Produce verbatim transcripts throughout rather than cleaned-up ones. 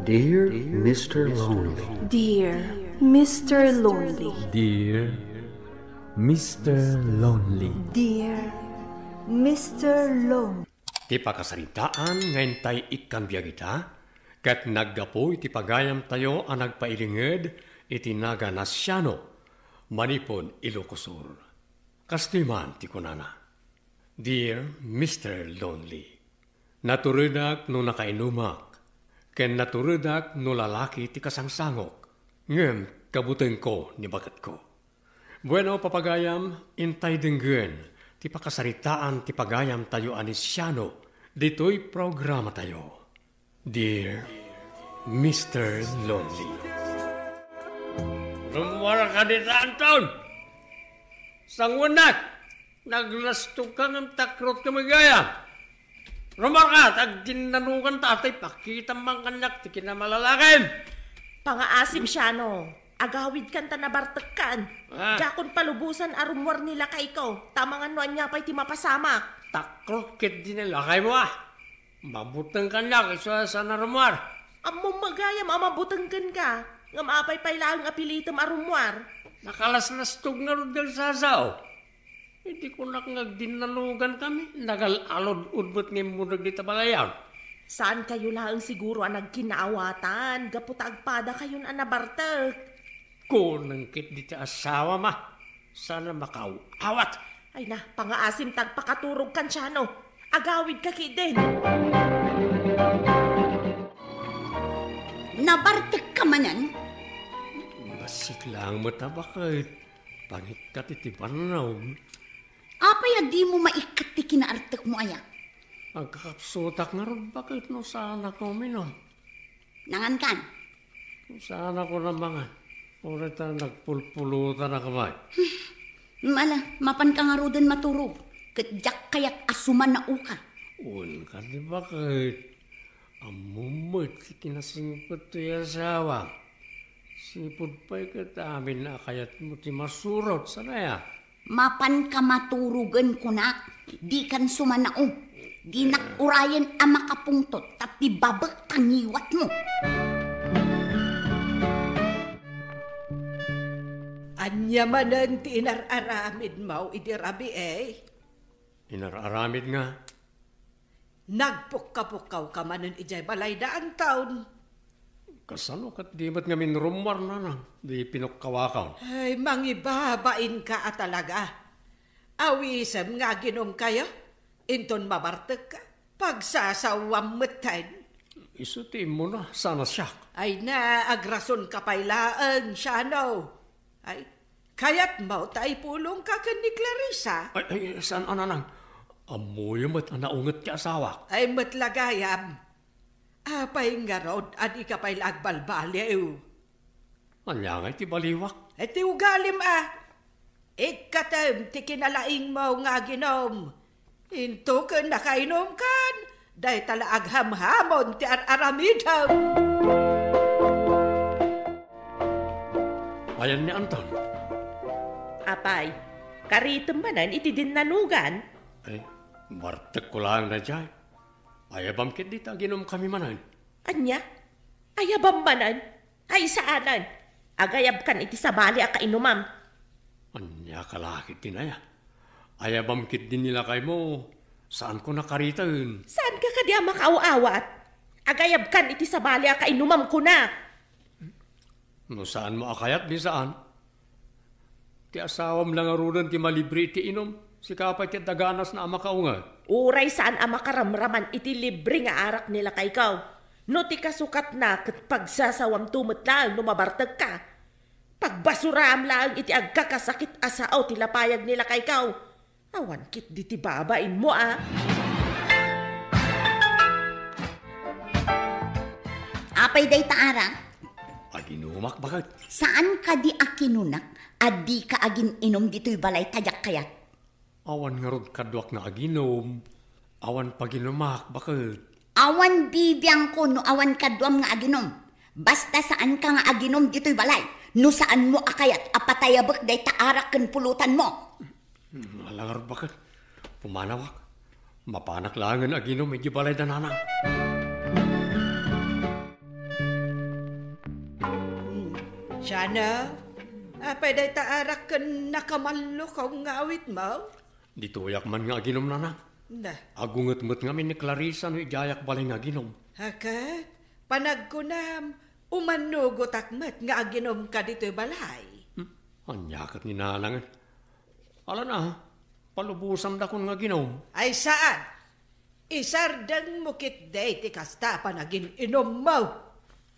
Dear Mister Lonely. Dear Mister Lonely. Dear Mister Lonely. Dear Mister Lonely. Ti pakasaritaan nga intay ikkan biag ita, ket naggapu iti pagayamtayo a nagpailinged iti nagan a Siano, manipud Ilocos Sur. Kastoy man ti kunana, "Dear Mister Lonely, naturedak no nakainumak, ken naturedak no lalaki ti kasangsangok, ngem kabutengko ni baketko." Bueno, papagayam, intay denggen ti pakasaritaan ti pagayamtayo a ni Siano ditoy programatayo. Dear Mister Lonely. Rummuar ka dita, Anton! Sanguennak! Naglastog ka ngem takrot ka magayam. Rummuar ka, ta agdinnanugan ta, atay pakitam man kaniak ti kinamalalakim. Pangaasim, Siano. Agawidkan ta nabartekkan. Ah. Diakon palubosan a rummuar ni lakayko, ta amangan no ania pay ti mapasamak. Takrot ketdi ni lakaymo, a. Mabuteng kaniak isu a saan a rummuar. Ammom gayam a mabuteng kenka, ngem apay pay laeng a pilitem a rummuar? Nakalaslastog ngarud nga agsasao. Idi kunak nga agdinnanugan kami, nagal-alud-ud met nga immuna dita balayan. Saankayo laeng siguro a nagkinaawatan gapu ta agpadakayon a nabartek. Kuneng ketdi ti asawam, a. Saan a makaaw-awat. Ay na, pangaasim ta agpakaturogkan, Siano. Agawidka ketdin. Nabartekka manen? Bassit laeng met a baket. Pangikkat iti bannog. Apay a dimo maikkat ti kinaartekmo aya? Agkakapsutak ngarud baket no saanak uminom. Nangankan? Saanak a mangan. Uray ta nagpulpulutan a kamay. Ala, mapanka ngaruden maturog, ket diak kayat a sumanaoka. Wen kadi baket. Ammom met ti kinasingpet toy asawam. Sipud pay ket amin a kayatmo ti masurot, saan aya? Mapanka maturogen kunak, dikan sumanao. Dinak urayen a makapungtot, ta ti babek ta ngiwatmo. Ania manen ti inar-aramidmo idi rabii? Inar-aramid nga? Nagpukkapukkawka manen idiay balay da Anton. Kasano ket di met ngamin rummuar, nanang, di pinukkawakon? Ay, mangibabainka a talaga. Awisem nga aginumkayo, inton mabartekka, pagsasawam metten. Isu ti immuna, saan a siak. Ay na, agrasonka pay laeng, Siano. Ay, kayatmo ta ipulongka ken ni Clarissa? Ay, ay, saan a, nanang. Ammoyo met a naunget ti asawak. Ay, met la gayam. Apay ngarud a dika pay la agbalbaliw? Ania ngay ti baliwak? Ay, ti ugalim a. Ikkatem ti kinalaingmo nga aginum. Into ken nakainumkan, dayta la aghamhamon ti ar-aramidem. Ayan ni Anton. Apay, karitem manen iti dinnanugan? Ay, bartekko laeng daydiay. Ayabam ketdi ta aginumkami manen. Ania? Ayabam manen? Ay, saanen. Agayabkan iti sabali a kainumam. Ania ka la ketdin aya? Ayabam ketdi ni lakaymo, saanko nakariten. Saanka kadi a makaaw-awat? Agayabkan iti sabali a kainumam, kuna. No saanmo a kayat, di saan. Ti asawam la ngaruden ti malibre iti inum. Sika pay ti adda ganasna a makaunget. Uray saan a makaramraman iti libre nga arak ni lakayko. No ti kasukatna ket pagsasawamto met laeng no mabartekka. Pagbasuraam laeng iti agkakasakit a sao ti lapayag ni lakayko. Awan ketdi ti babainmo a. Apay dayta arak? Aginumak, baket. Saan kadi a kinunak a dika agin-inum ditoy balay ta diak kayat? Awan ngarud kaduak nga aginum. Awan paginumak, baket. Awan bibiangko no awan kaduam nga aginum. Basta saanka nga aginum ditoy balay. No saanmo a kayat a patayabek dayta arak ken pulotanmo. Hmm, ala ngarud, baket. Pumanawak. Mapanak laengen aginum iti balay da nanang. Ano? Apay dayta arak ken nakamallukaw nga awitmo? Ditoyak man nga aginum, nana. Na. Agunget met ngamin ni Clarissa no idiayak balay nga aginum. Haket, panagkunam, umanugotak met nga aginumka ditoy balay. Hmm? Ania ket ni nanangen? Ala na, palubosamdakon nga aginum. Ay saan? Isardengmo ketdi ti kasta a panagin-inummo.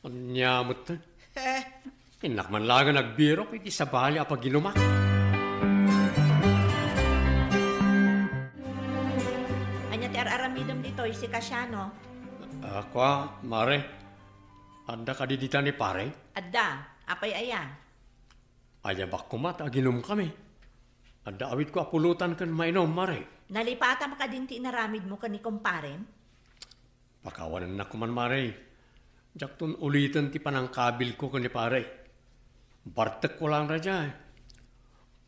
Ania met? Eh. Innak man laeng agbirok iti sabali a paginumak. Ania ti ar-aramidem ditoy, sika, Siano? Ah, kua, Mare. Adda kadi dita ni Pare? Adda. Apay aya? Ayabak koma ta aginumkami. Adda awitko a pulutan ken mainum, Mare. Nalipatam kadin ti inaramidmo ken ni kumparem? Pakawanennak koman, Mare. Diakton uliten ti panangkabilko ken ni Pare. Bartekko laeng daydiay.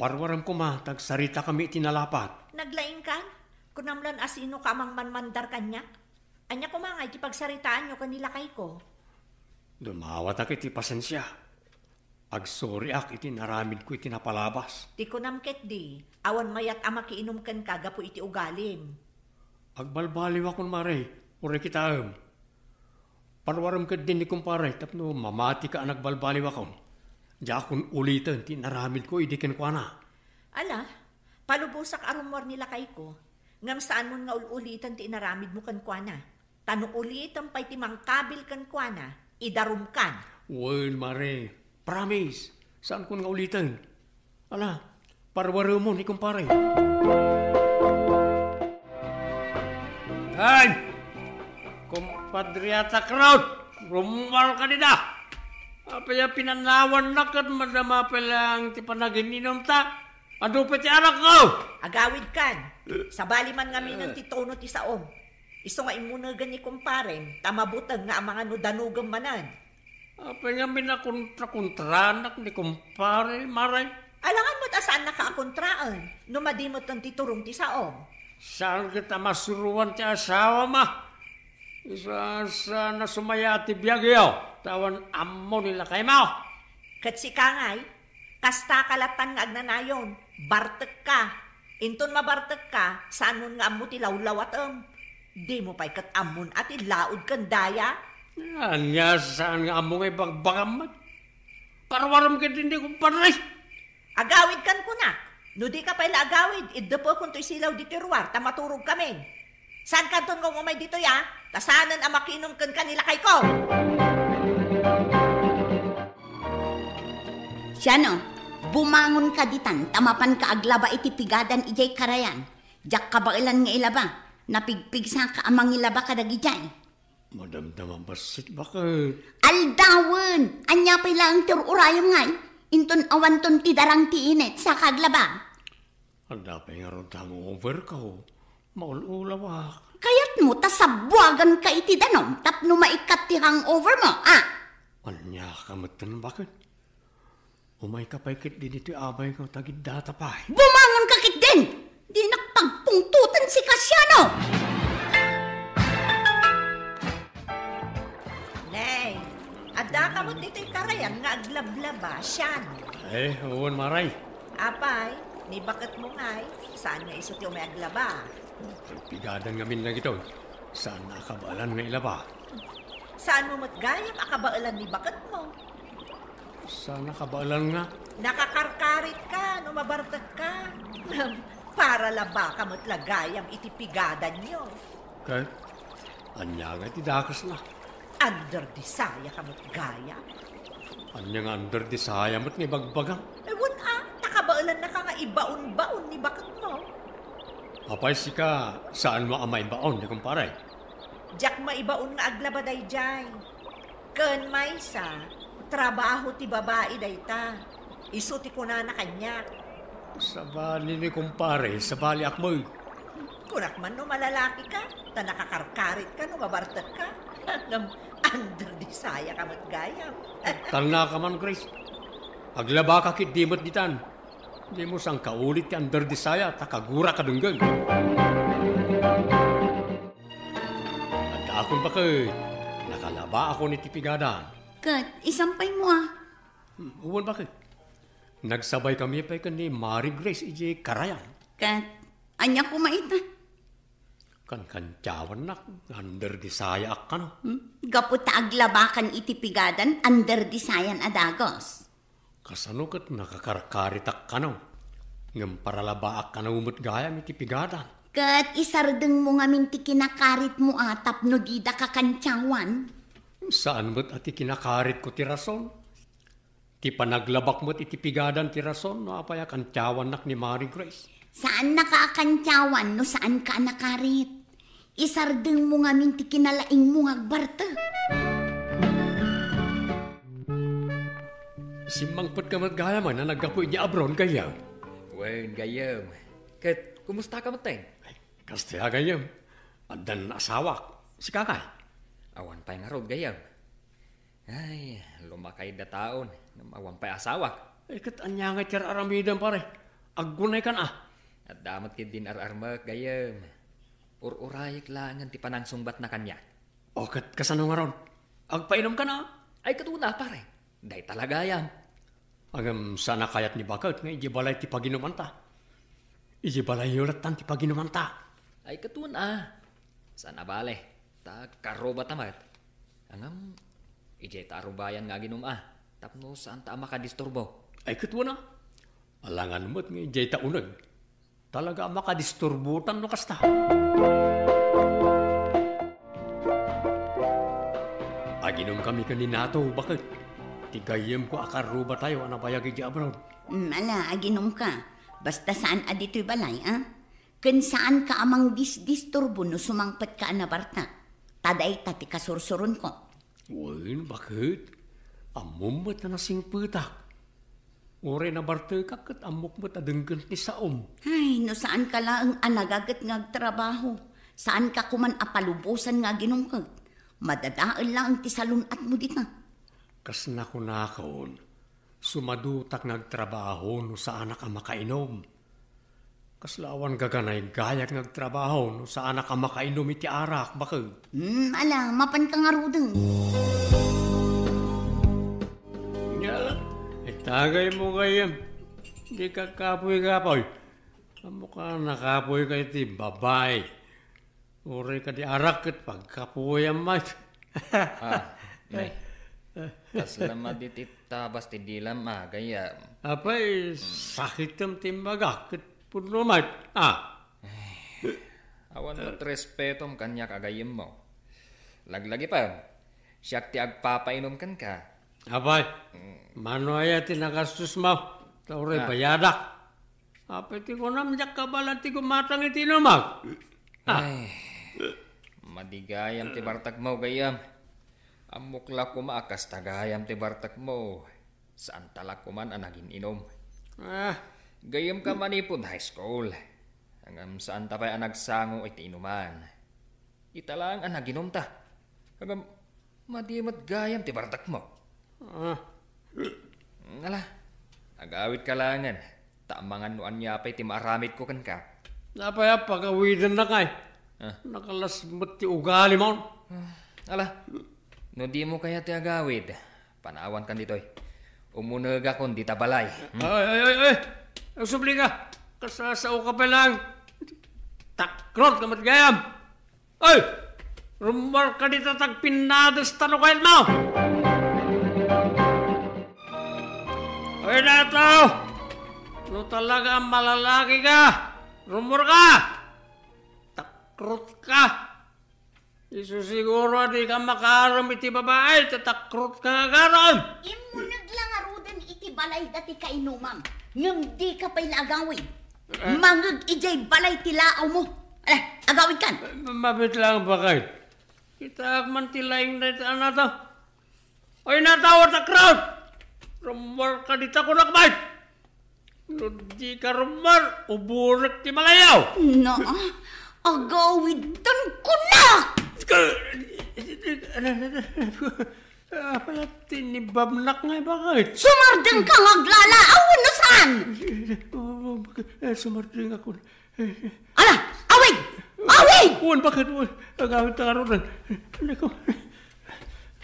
Parwarem koma ta agsaritakami iti nalapat. Naglaingkan? Kunam lan a sinoka a mangmanmandar kaniak? Ania koma ngay ti pagsaritaanyo ken ni lakayko? Dumawatak iti pasensia. Agsoriak iti inaramidko iti napalabas. Ti kunam ketdi, awan mayat a makiinum kenka gapu iti ugalim. Agbalbaliwakon, Mare, uray kitaem. Parwarem ketdi ni kumpare tapno mamatika a nagbalbaliwakon. Diakon uliten ti inaramidko idi kenkuana. Ala, palubosak a rummuar ni lakayko, ngem saanmon nga ul-uliten ti inaramidmo kenkuana. Ta no ulitem pay ti mangkabil kenkuana, idarumkan. Wen, Mare. Promise. Saankon nga uliten. Ala, parwaremon ni kumpare. Ay! Kumpadre Atakrot! Rummuarka dita! Apay a pinanawannak ket madama pay laeng ti panagin-inumta? Adu pay ti arakko? Agawidkan. Sabali man ngamin ti tono ti saom. Isu nga immunegen ni kumparem, ta mabuteng nga amangan no danogem manen. Apay ngamin a kontra-kontranak ni kumpare, Mare? Alangan met a saannaka a kontraen, no madi met ti turong ti saom. Saan ket a masuroan ti asawam a? Isu a saan a sumayaat ti biagyo, ta awan ammo ni lakaymo. Ket sika ngay, kastaka lattan nga agnanayon, bartekka. Inton mabartekka, saanmon nga ammo ti lawlawatem. Dimo pay ket ammon a ti laod ken daya? Ania, saan nga ammo nga ibagbagam met? Parwarem ketdi ni kumpare. Agawidkan kunak. No dika pay la agawid, iddepekon toy silaw ditoy ruar ta maturogkamin. Saankanton nga umay ditoy a, ta saanen a makiinum kenka ni lakayko. Siano, bumangonka ditan ta mapanka aglaba iti pigadan idiay karayan. Diak kabaelan nga ilaba. Napigpigsaka a mangilaba kadagidiay. Madamdama bassit, baket. Aldawen! Ania pay laeng ti ur-urayem ngay? Inton awanton ti darang ti init, saka aglaba. Adda pay ngarud ti hangover ko. Maul-ulawak. Kayatmo ta sabuaganka iti danum tapno maikkat ti hangover mo, a? Ania ka metten, baket? Umayka pay ketdi ditoy abayko, ta giddata pay. Bumangonka ketdin! Dinak pagpungtoten, sika, Siano! Nay, addaka met ditoy karayan nga aglablaba, Siano? Eh, wen, Mare. Apay, ni baketmo ngay, saan nga isu ti umay aglaba? Pigadan ngamin dagitoy. Saan a kabaelan nga ilaba? Saanmo met gayam a kabaelan ni baketmo? Saan a kabaelan nga? Nakakarkarit ka no mabartek ka. Para laba ka met la gayam iti pigadanyo. Ket ania nga iti dakesna? Under the saya ka met gayam. Ania nga under the saya met nga ibagbagam? Eh, wen a, ta kabaelannaka nga ibaon-baon ni baketmo. Apay sika, saanmo a maibaon, ni kumpare? Diak maibaon nga aglaba daydiay. Ken maysa, trabaho ti babai dayta. Isu ti kunana kaniak. Sabali ni kumpare, sabaliak met. Kunak man no malalaki ka, ta nakakarkarit ka no mabartek ka. Ngem under the saya ka met gayam. Talna ka man, Grace. Aglaba ka ketdi met ditan. Dimo sangkaulit ti under the saya, ta kagura ka denggen. Addaakon baket, nakalabaakon iti pigadan. Ket, isampaymo a. Wen, baket? Nagsabaykami pay ken ni Mari Grace idiay karayan. Ket ania koma ita? Kankantiawannak nga under di sayaak kano. Hmm? Gapu ta aglabakan iti pigadan, under di sayan a dagus. Kasano ket nakakarkaritak kano? Ngem paralabaak kano met gayam iti pigadan. Ket isardengmo ngamin ti kinakaritmo a tapno dida kakantiawan. Saan met a ti kinakaritko ti rason. Ti panaglabak met iti pigadan ti rason no apay a kantiawannak ni Mari Grace. Saannaka a kantiawan no saanka a nakarit. Isardengmo ngamin ti kinalaingmo nga agbartek. Simmangpetka met gayam a naggapu idiay abroad, gayyem. Wen, gayyem. Ket, kumustaka metten? Ay, kasta, gayyem. Addan asawak. Sika kay? Awan pay ngarud, gayyem. Ay, lumakayda taon, ngem awan pay asawak. Ay, ket ania ngay ti ar-aramidem, pare? Aggunaykan a. Adda met ketdin ar-armek, gayyem. Ur-urayek laengen ti panangsungbatna kaniak. O, ket kasano ngarud? Agpainumkan a. Ay, ket una, pare. Dayta la gayam. Ngem saan a kayat ni baket nga idiay balay ti paginumanta? Idiay balayyo lattan ti paginumanta. Ay, ket wen a. Saan a bale, ta karrubata met. Ngem, idiay ta arubayan nga aginum a, tapno saanta a makadisturbo. Ay, ket wen a. Alangan met nga idiay ta uneg. Talaga a makadisturbotan no kasta. Aginumkami ken ni Nato, baket? Ti gayyemko a karrubatayo a nabayag idiay abroad. Mm, ala, aginumka. Basta saan a ditoy balay, a? Ken saanka a mangdisdisturbo no sumangpetka a nabartek. Ta dayta ti kasursuronko. Wen, baket? Ammom met a nasingpetak. Uray nabartekak ket ammok met a denggen ti saom. Ay, no saanka laeng a nagaget nga agtrabaho, saanka koman a palubosan nga aginumket. Madadael laeng ti salun-atmo dita. Kas nakunakon, sumadutak nga agtrabaho no saanak a makainom. Kasla awan gaganaygayak nga agtrabaho no saanak a makainom iti arak, baket? Hmm, ala, mapanka ngaruden. Nya, itagaymo gayyem. Dika kapuy-kapuy. Ammok a nakapuy ka iti babai. Uray kadi arak ket pagkapuoyam met. Ah, ne. Kasla madi ti tabas ti dilam a, gayyem. Apay, sakitem ti imbagak ket pudno met. Ah. Awan met respetom kaniak a gayyemmo. Laglagipem, siak ti agpapainom kenka. Apay, mano aya ti nagastos mo? Ta uray bayadak. Apay ti kunam, diak kabaelan ti gumatang iti inumak. Ah. Ay, madi gayam ti bartekmo, gayyem. Ammok la koma a kasta gayam ti bartekmo. Saanta la koman a nagin-inom. Ah. Gayyemka manipud high school. Ngem saanta pay a nagsango iti inuman. Ita laeng a naginumta. Ngem madi met gayam ti bartekmo. Ah. Ala, agawidka laengen, ta amangan no ania pay ti maaramidko kenka. Apay a pagawidennak ay? Ah. Nakalas met ti ugalimon. Ah, ala, no dimo kayat ti agawid, panawankan ditoy. Umunegakon dita balay. Hmm? Ay, ay, ay, ay! Agsublika! Kasasaoka pay laeng! Takrotka met gayam! Ay! Rummuarka dita ta agpinnadesta no kayatmo! Ay, Nato! No talaga a malalakika, rummuarka! Takrotka! Isu siguro a dika makaaram iti babai, ta takrotka nga agaram! Immuneg la ngaruden iti balay dati kainumam, ngem dika pay la agawid. Eh? Mangeg idiay balay ti laawmo. Ala, agawidkan! Ma-, mabit lang, baket. Kitaak man ti laing dayta a Nato. Oy, Nato, what a crowd! Rummuarka dita, kunak met! No dika rummuar, uburek ti malayaw! Na, agawidtan kunak! Apay la ti nibabnak nga, baket? Sumardengka nga aglalaaw wenno saan? Eh, sumardeng ako. Ala, awid! Awid! Wen, baket, wen? Agawid ta ngaruden. Nako,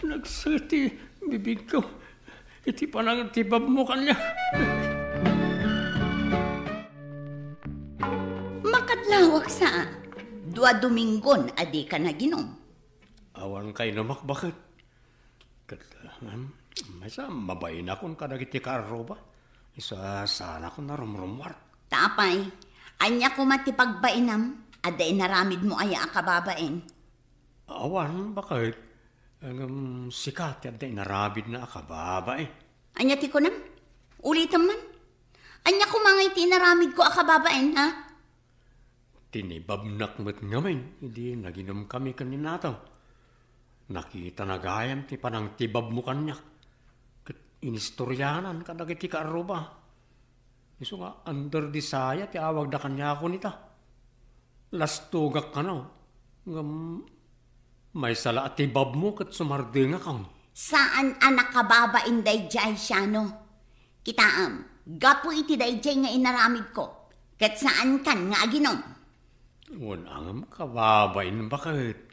nagsakit ti bibigko. iti panangtibabmo kaniak. Makadlawak sa. Dua Dominggon a dika naginom. Awan kainumak, baket. Ket, um, maysa, mabainakon kadagiti kaarruba. Isu a saanakon a rumrummuar. Ta apay, ania koma ti pagbainam? Adda inaramidmo aya a kababain? Awan, baket. Ngem sika ti adda inaramidna a kababain. Ania ti kunam? Ulitem man. Ania koma ngay ti inaramidko a kababain, ha? Tinibabnak met ngamin idi naginomkami ken ni Natang. Nakitana gayam ti panangtibabmo kaniak, ket inistorianan kadagiti kaarruba. Isu nga Under the Saya ti awagda kaniakon ita. Lastogak kano, ngem maysa la a tibabmo ket sumardengakon. Saan a nakababain daydiay, Siano. Kitaem, gapu iti daydiay nga inaramidko, ket saankan nga aginom. Wen, ngem kababain, baket.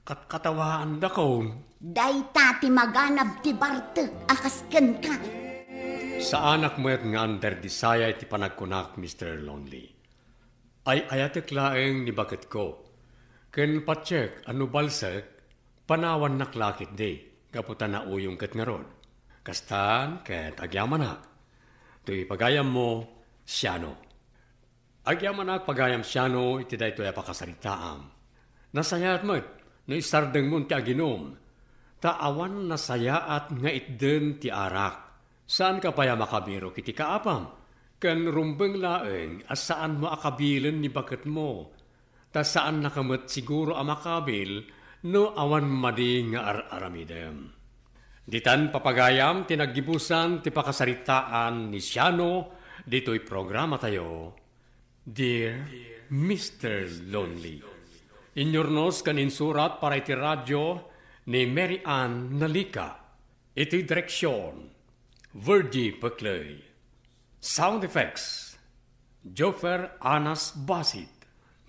Katkatawaandakon. Dayta ti maganab ti bartek a kas kenka. Saanak met nga Under the Saya iti panagkunak, Mister Lonely. Ay-ayatek laeng ni baketko. Ken patiek a no balsek, panawannak la ketdi, gapu ta nauyong ket ngarud. Kastan ket agyamanak. Toy pagayammo, Siano. Agyamanak pagayam Siano iti daytoy a pakasaritaam. Nasayaat met no isardengmon ti aginom, ta awan nasayaat nga itden ti arak. Saanka pay a makabirok iti kaapam, ken rumbeng laeng a saanmo a kabilen ni baketmo, ta saannaka met siguro a makabil no awan madi nga ar-aramidem. Ditan papagayam ti naggibusan ti pakasaritaan ni Siano ditoy programatayo, Dear Mister Lonely. Inyurnos ken insurat para iti radyo ni Mary Ann Nalika. Iti direksyon, Virgie Peclay. Sound effects, Joffer Anas Basit.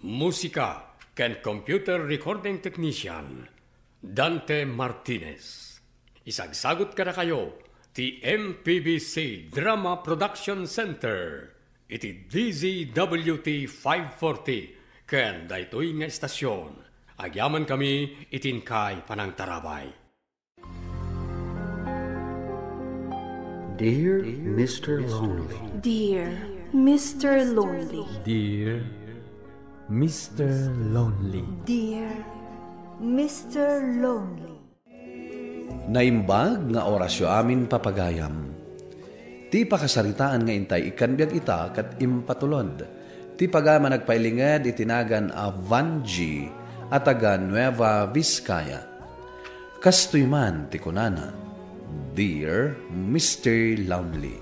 Musika ken computer recording technician, Dante Martinez. Isagsagut kadakayo ti M P B C Drama Production Center iti D Z W T five forty ken daytoy nga istasyon. Agyamankami iti inkay panangtarabay. Dear Mister Lonely. Dear Mister Lonely. Dear Mister Lonely. Dear Mister Lonely. Naimbag nga orasyo amin, papagayam. Ti pakasaritaan nga intay ikkan biag ita ket impatulod ti pagayam a nagpailinged iti nagan a Vangie a taga Nueva Vizcaya. Kastoy man ti kunana, Dear Mister Lonely.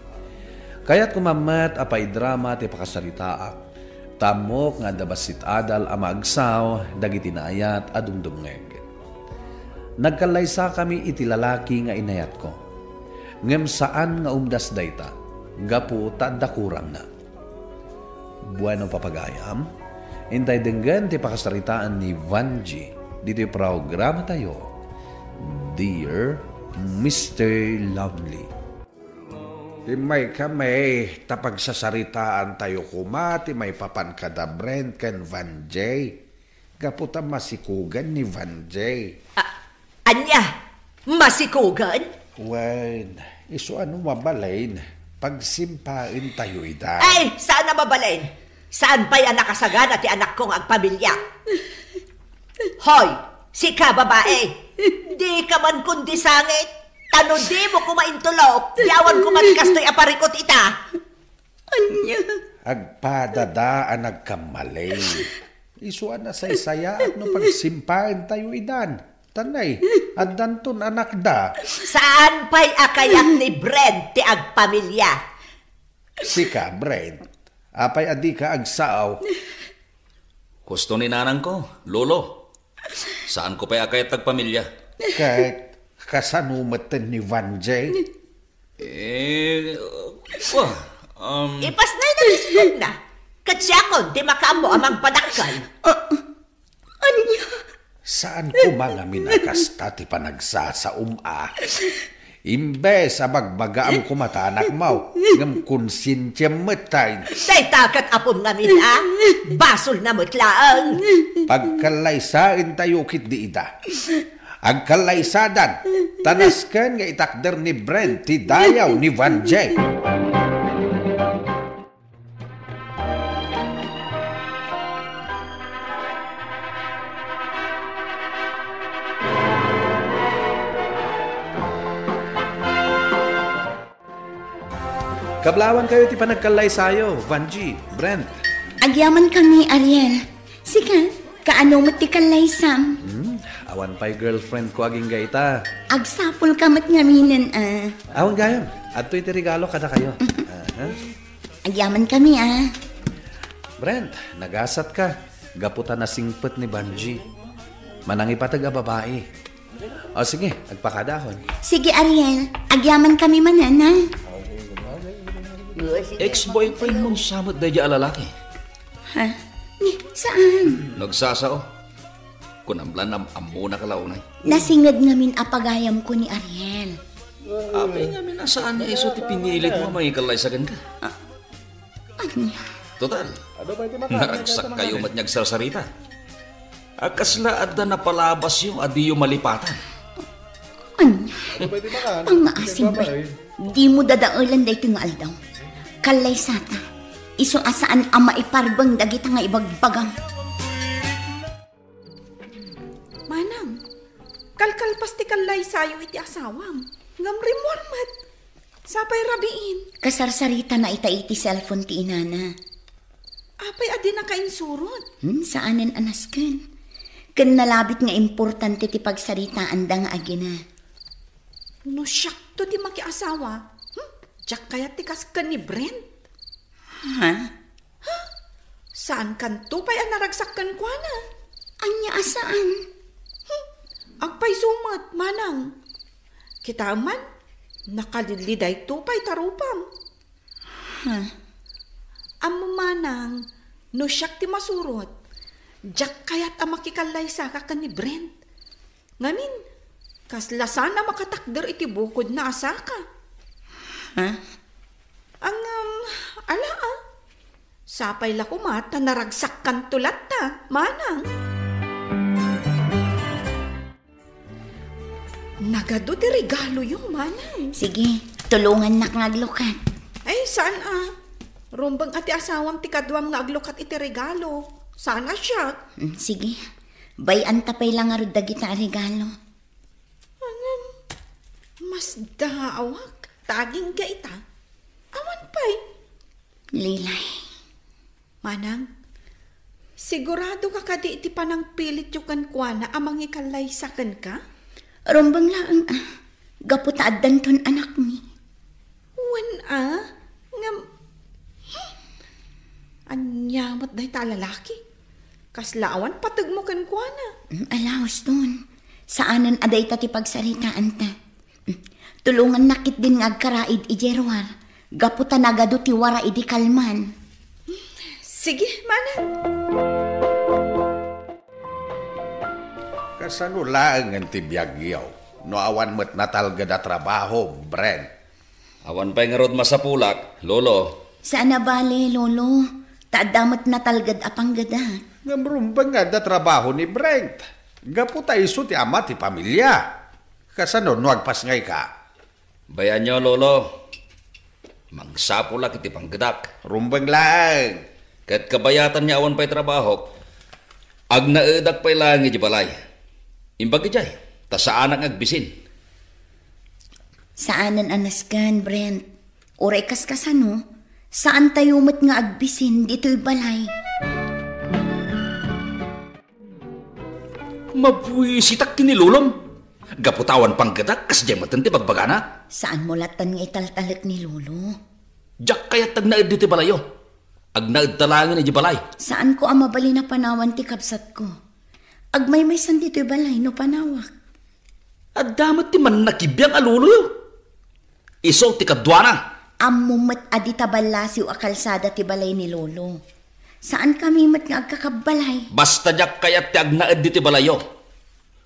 Kayatko man met a paidrama ti pakasaritaak. Ta ammok nga adda bassit adal a maagsaw dagiti naayat a dumdumngeg. Nagkallaysakami iti lalaki nga inayatko, ngem saan nga umdas dayta gapu ta adda kurangna. Bueno, papagayam, intay denggen ti pakasaritaan ni Vangie ditoy programatayo, Dear Mister Lonely. Immaykami ta pagsasaritaantayo koma ti maipapan kada Brent ken Vangie. Gapu ta masikogan ni Vangie. A-, ania? Masikogan? Wen, isu a no mabalin, pagsimpaentayo ida. Ay, saan a mabalin? Saan pay a nakasagana ti anakko nga agpamilya? Hoy, sika, babae! Dika man kundi sangit! Ta no dimo koma intulok, di awan koma ti kastoy a parikut ita! Ania? Agpadada a nagkamali. Isu a nasaysayaat no pagsimpaentayo idan. Tanay, addanton anakda. Saan pay a kayat ni Brent ti agpamilya? Sika, Brent, apay a dika agsao? Husto ni nanangko, Lolo. Saanko pay a kayat agpamilya. Ket kasano metten ni Vangie? Eh, uh, um, ipasnay na istorna. Ket siakon ti makaammo a mangpadakkel. Ah, ania? Saan koma ngamin a kasta ti panagsasaom a. Imbes a bagbagaam koma ta anakmo, ngem konsiensiam met ta in- Dayta ket apom ngamin a, basolna met laeng. Pagkallaysaentayo ketdi ida. Agkallaysadan, ta nasken nga itakder ni Brent ti dayaw ni Vanjie. Kablawankayo ti panagkallaysayo, Vanjie, Brent. Agyamankami, Ariel. Sika, kaano met ti kallaysam? Hmm, awan pay girlfriend ko agingga ita. Agsapulka met ngaminen, a. Awan gayam, adtoy ti regalo kadakayo. Aha. Agyamankami, a. Brent, nagasatka. Gapu ta nasingpet ni Vanjie. Manangipateg a babai. O sige, agpakadakon. Sige, Ariel. Agyamankami manen, a. Ex-boyfriend mo sa met daydiay a lalaki? Ha? Ni, saan? Nagsasao. Kunam la, am-, ammonaka la unay. Nasinged ngamin a pagayamko ni Ariel. Apay ngamin a saan nga isu ti pinilitmo a mangikallaysa kenka? A-, ania? Total, naragsakkayo met nga agsarsarita. A kasla adda napalabasyo a diyo malipatan? Ania? Pangngaasim, Brent. Dimo dadaelen daytoy nga aldaw. Kallaysata. Isu a saan a maiparbeng dagita nga ibagbagam. Manang, kalkalpas ti kallaysayo iti asawam. Ngem rimmuar met. Sapay rabiin. Kasarsaritana ita iti cellphone ti inana. Apay a dinaka insurot? Hmm, saanen a nasken. Ken nalabit nga importante ti pagsaritaanda nga agina. No siakto ti makiasawa, hmm, diak kayat ti kas ken ni Brent. Ha? Ha? Saankanto pay a naragsak kenkuana? Ania a saan? Hmm. Agpayso met, manang. Kitaem man, nakalili dayto pay ta rupam. Ha? Ammom, manang, no siak ti masurot, diak kayat a makikallaysaka ken ni Brent. Ngamin, kasla saan a makatakder iti bukodna a saka. Ha? Ngem, ala a. Sapay la koma ta naragsakkanto latta, manang. Nagadu ti regaloyo, manang. Sige, tulongannak nga aglukat. Ay, saan a? Rumbeng a ti asawam ti kaduam nga aglukat iti regalo. Saan a siak. Mm, sige. Bay-anta pay la ngarud dagita a regalo. Ngem, masdaawak ta agingga ita. Awan pay. Lilay. Manang, siguradoka kadi iti panangpilityo kenkuana a mangikallaysa kenka? Rumbeng laeng a, gapu ta addanton anakmi. Wen a, ngem, hmm, ania met dayta a lalaki? Kasla awan pategmo kenkuana. Mm, ala, Houston. Saanen a dayta ti pagsaritaanta. Mm, tulongannak ketdin nga agkaraid idiay ruar. Gapu ta nagadu ti wara idi kalman. Sige, manang. Kasano laengen ti biagyo no awan met natalged a trabaho, Brent? Awan pay ngarud masapulak, Lolo. Saan a bale, Lolo. Ta adda met natalged a panggedak. Ngem rumbeng nga adda trabaho ni Brent. Gapu ta isu ti ama ti pamilia. Kasano no agpasngayka? Bayanyo, Lolo. Mangsapulak iti panggedak. Rumbeng laeng. Ket kabayatan nga awan pay trabahok, agnaedak pay laeng idiay balay. Imbag idiay, ta saanak nga agbisin. Saanen a nasken, Brent. Uray kaskasano, saantayo met nga agbisin ditoy balay. Mabuisitak ken ni Lolom. Gapu ta awan panggedak, kasdiay metten ti bagbagana. Saanmo lattan nga italtalek ni Lolo. Diak kayat agnaed ditoy balayyo. Agnaedta laengen idiay balay. Saanko a mabalin a panawan ti kabsatko. Agmaymaysan ditoy balay no panawak. Adda met ti mannakibiang a loloyo. Isu ti kaduana. Ammom met a dita ballasiw a kalsada ti balay ni Lolo. Saankami met nga agkakabbalay. Basta diak kayat ti agnaed ditoy balayyo.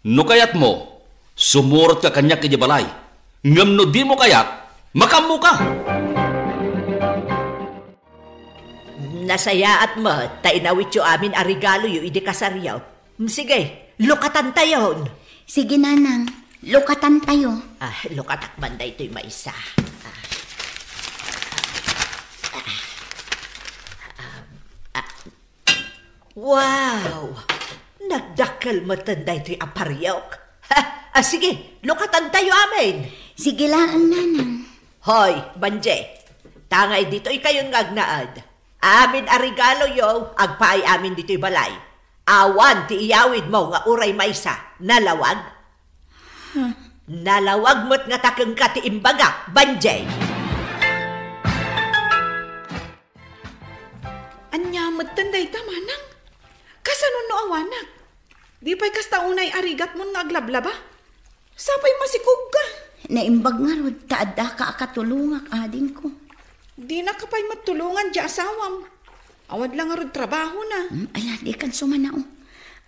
No kayatmo, sumurotka kaniak idiay balay. Ngem no dimo kayat, makaammoka. Nasayaat met ta inawityo amin a regaloyo idi kasaryo. Sige, lukatantayon. Sige, Nanang. Lukatantayo. Ah, lukatak man daytoy maysa. Ah. Ah, ah. Wow! Nagdakkel metten daytoy a pariok. Ha, ah, sige, lukatantayo amin. Sige laeng, Nanang. Hoy, Banje, tangay ditoy kayon nga agnaed. Amin a regaloyo, agpaay amin ditoy balay. Awan ti iyawidmo nga uray maysa, nalawag? Huh? Nalawag met ngata kenka ti imbagak, Banjay. Ania metten dayta, Manang? Kasano no awanak? Di pay kasta unay a rigatmon nga aglablaba? Sapay masikogka. Naimbag ngarud ta addaka a katulongak, adingko. Dinaka pay matulongan ti asawam. Awan la ngarud trabahona. Hmm, ala, dikan sumanao.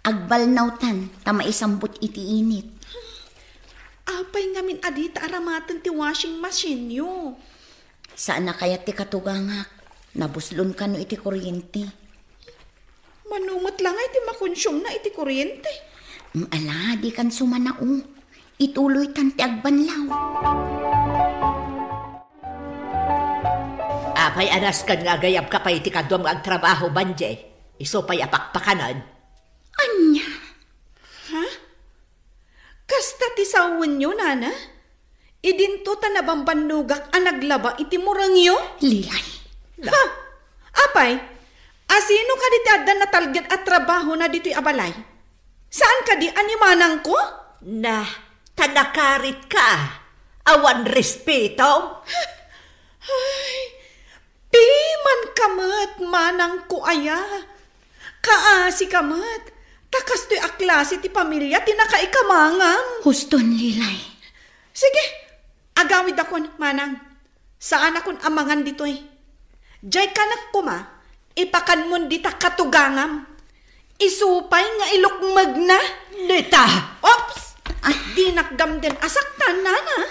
Agbalnawtan ta maisambot iti init. Apay ngamin a dita aramaten ti washing machine-yo? Saan a kayat ti katugangak. Nabuslon kano iti kuryente. Mano met la nga iti makonsumenak iti kuryente? Mm, ala, dikan sumanao. Ituloytan ti agbanlaw. Apay a nasken nga agayabka pay iti kaduam nga agtrabaho, Banje? Isu pay a pakpakanen? Ania? Ha? Kasta ti sawenyo, nana? Idinto ta nabambannogak a naglaba iti murengyo? Lilay. Ha? Apay, asino kadi ti adda natalged a trabahona ditoy a balay? Saan kadi a ni manangko? Na, ta nakaritka. Awan respeto. Ay, pimanka met, manangko aya. Kaasika met, ta kastoy a klase ti pamilia ti nakaikamangam. Huston, Lilay. Sige, agawidakon, manang. Saanakon a mangan ditoy. Diay kanak koma, ipakanmon dita katugangam. Isu pay nga ilukmegna. Dita! Oops! Ah. Dinak gamden a saktan, nana.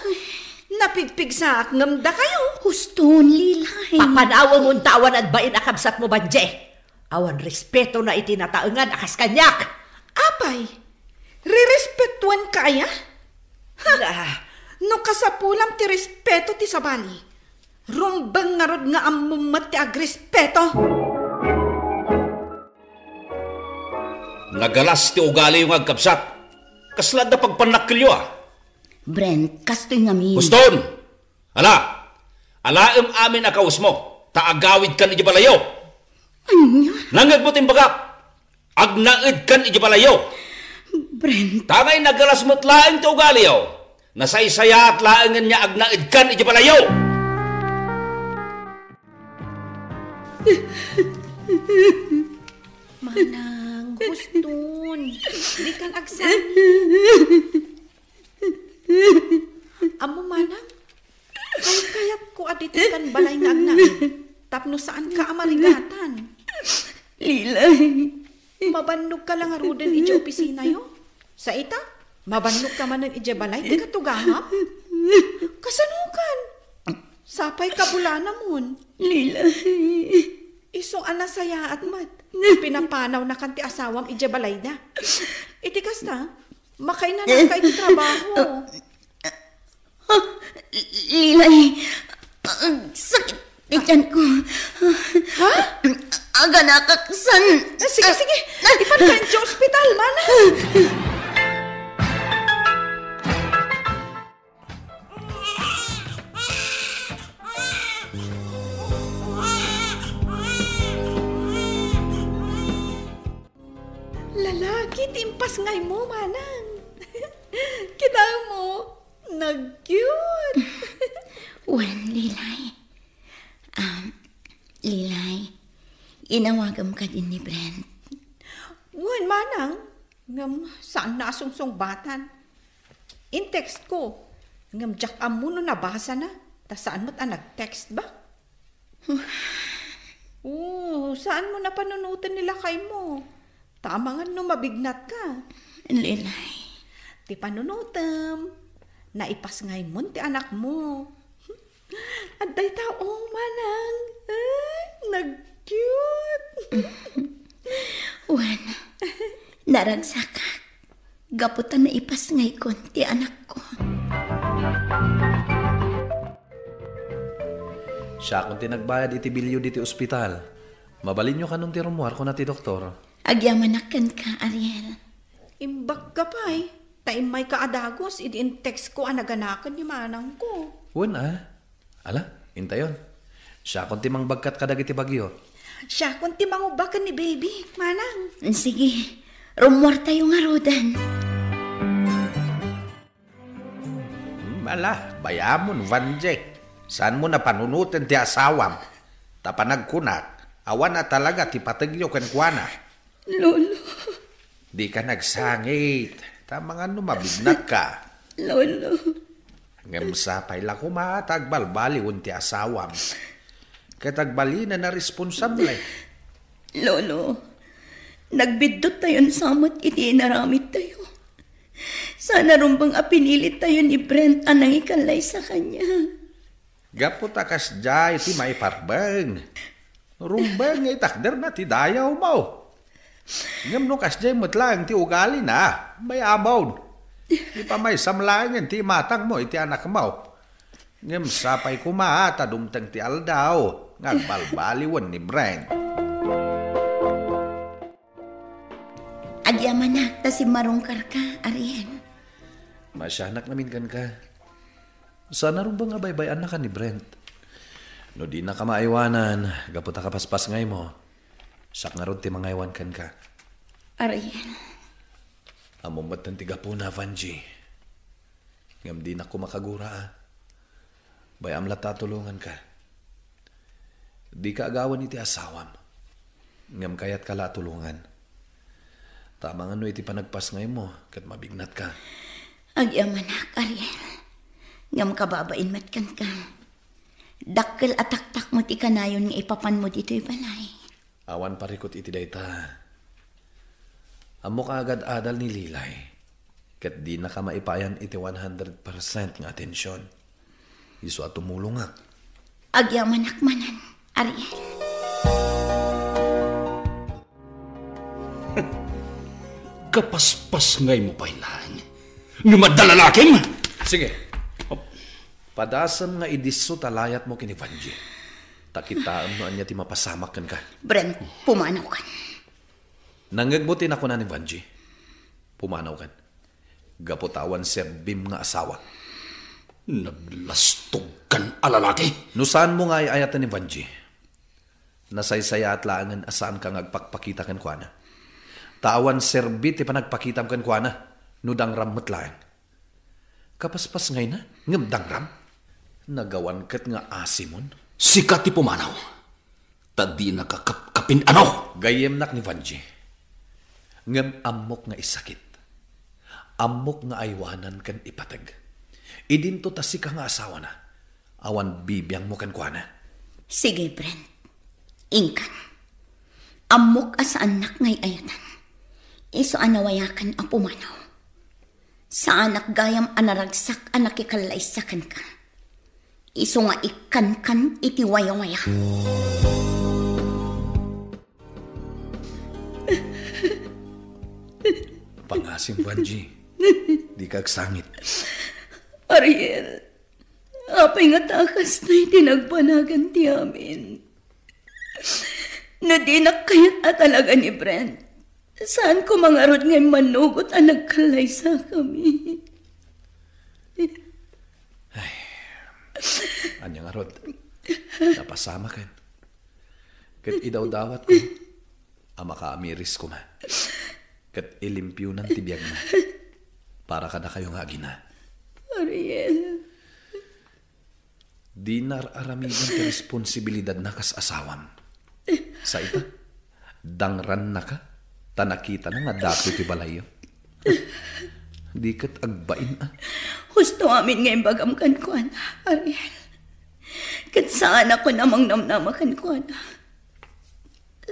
Napigpigsaak ngem dakayo. Huston, Lilay. Papanawem unta awan adbain a kabsatmo, Banje. Awan respetona iti nataengan a kas kaniak. Apay, rirespetuenka aya? Ha? Ah. No kasapulam ti respeto ti sabali, rumbeng ngarud nga ammom met ti agrespeto. Nagalas ti ugaliyo nga agkabsat. Kasla adda pagpannakkelyo, a? Brent, kastoy ngamin. Huston! Ala, alaem amin a kawesmo, ta agawidkan idiay balayyo. Ania? Nangngegmo ti imbagak, agnaedkan idiay balayyo. Brent. Tangay nagalas met laeng ti ugaliyo, nasaysayaat laengen nga agnaedkan idiay balayyo. Manang, huston. Dikan agsangit. Ammo, manang, kaykayatko a ditoykan balay nga agnaed tapno saanka a marigatan. Lilay. Mabannogka la ngaruden idiay opisinayo. Sa ita, mabannogka manen idiay balay ti katugangam. Kasanokan? Sapay kabulanamon. Lilay. Isu a nasayaat met. Pinapanawnakan ti asawam idiay balayda. Iti kasta, makainanaka iti trabaho. Ah, Lilay, agsakit ti tiyanko. Ha? Aganakak san. Ah, sige, sige. Ipanka idiay ospital, mana. Lalaki ti impasngaymo, manang. Kitaem, nag-cute. Wen, Lilay. Um, Lilay, inawagem kadi ni Brent? Wen, manang. Ngem saanna a sungsungbatan. In-text ko. Ngem diak ammo no nabasana. Ta saan met a nag-text ba? Oh, saanmo a panunoten ni lakaymo? Ta amangan no mabignatka. Lilay. Ti panunotem, Naipasngaymon ti anakmo. Adda ita, o, manang. Ay, nag-cute. Wen, naragsakak. Gapu ta naipasngaykon ti anakko. Siakon ti nagbayad iti bilyo diti ospital. Mabalinyo kanon ti rummuar, kuna ti doktor. Agyamanak kenka, Ariel. Imbagka pay, ta immayka a dagus idi in-textko a naganaken ni manangko. Wen a. Ala, intayon. Siakon ti mangbagkat kadagiti bagyo. Siakon ti mangubba ken ni baby, manang. Sige, rummuartayo ngaruden. Hmm, ala, bayamon, Vanjie. Saanmo napanunoten ti asawam? Ta panagkunak, awan a talaga ti pategyo kenkuana. Lolo. Dika nagsangit. Ta mangan no mabignatka. Lolo. Ngem sapay la koma ta agbalbaliwen ti asawam. Ket agbalinen a responsable. Lolo, nagbidduttayon sa met iti inaramidtayo. Saan a rumbeng a pinilittayo ni Brent a nangikallaysa kaniak. Gapu ta kasdiay ti maiparbeng. Rumbeng nga itakderna ti dayawmo. Ngem no kasdiay met laeng ti ugalina, bayamon. Ipamaysam laengen ti imatangmo iti anakmo. Ngem sapay koma ta dumteng ti aldaw nga agbalbaliwen ni Brent. Agyamanak ta simmarungkarka, Ariel. Maasianak ngamin kenka. Saan a rumbeng a baybay-annaka ni Brent. No dinaka maaywanan, gapu ta kapaspasngaymo, siak ngarud ti mangaywan kenka. Ariel. Ammom metten ti gapuna, Vanjie. Ngem dinak koma kagura a. Bay-am latta a tulonganka. Dika agawan iti asawam. Ngem kayatka la a tulongan. Ta amangan no iti panagpasngaymo ket mabignatka. Agyamanak, Ariel. Ngem kababain met kenka. Dakkel a taktakmo ti kanayon nga ipapanmo ditoy balay. Awan parikut iti dayta. Ammok a agad-adal ni Lilay, ket dinaka maipayan iti one hundred percent nga atension. Isu a tumulongak. Agyamanak manen, Ariel. Kapaspasngaymo pay laeng. Ngem adda lalakim? Sige. Padasem nga idisso ta layatmo ken ni Vanjie. Ta kitaem no ania ti mapasamak kenka. Brent, pumanawkan. Nangngegmo ti nakuna ni Vanjie. Pumanawkan. Gapu ta awan serbim nga asawa. Naglastogkan a lalaki. No saanmo nga ay-ayaten ni Vanjie, nasaysayaat laengen a saanka nga agpakpakita kenkuana. Ta awan serbi ti panagpakitam kenkuana no dangram met laeng. Kapaspasngayna, ngem dangram? Nagawan ket nga asimon? Sika ti pumanaw. Ta dinaka kapkapin-ano? Gayyemnak ni Vanjie. Ngem ammok nga isakit. Ammok nga aywanan ken ipateg. Idinto ta sika nga asawana. Awan bibiangmo kenkuana. Sige, Brent. Inkan. Ammok a saannak nga ay-ayatan. Isu a nawayakan a pumanaw. Saanak gayam a naragsak a nakikallaysa kenka. Isu nga ikkankan iti wayawaya. Pangasim, Vanjie. Dika agsangit. Ariel, apay nga ta kasta iti nagbanagan ti amin? No dinak kayat a talaga ni Brent, saan koma ngarud nga immanugot a nagkallaysakami? Ay, ania ngarud? Napasamaken. Ket idawdawatko a makaamiris koma. Ket ilimpionan ti biagna para kadakayo nga agina. Ariel. Dina ar-aramiden ti responsibilidadna kas asawam. Sa ita, dangrannaka, ta nakitana nga dato ti balayyo. Di ket agbain a. Husto amin nga imbagam kenkuana, Ariel. Ket saanak a mangnamnama kenkuana.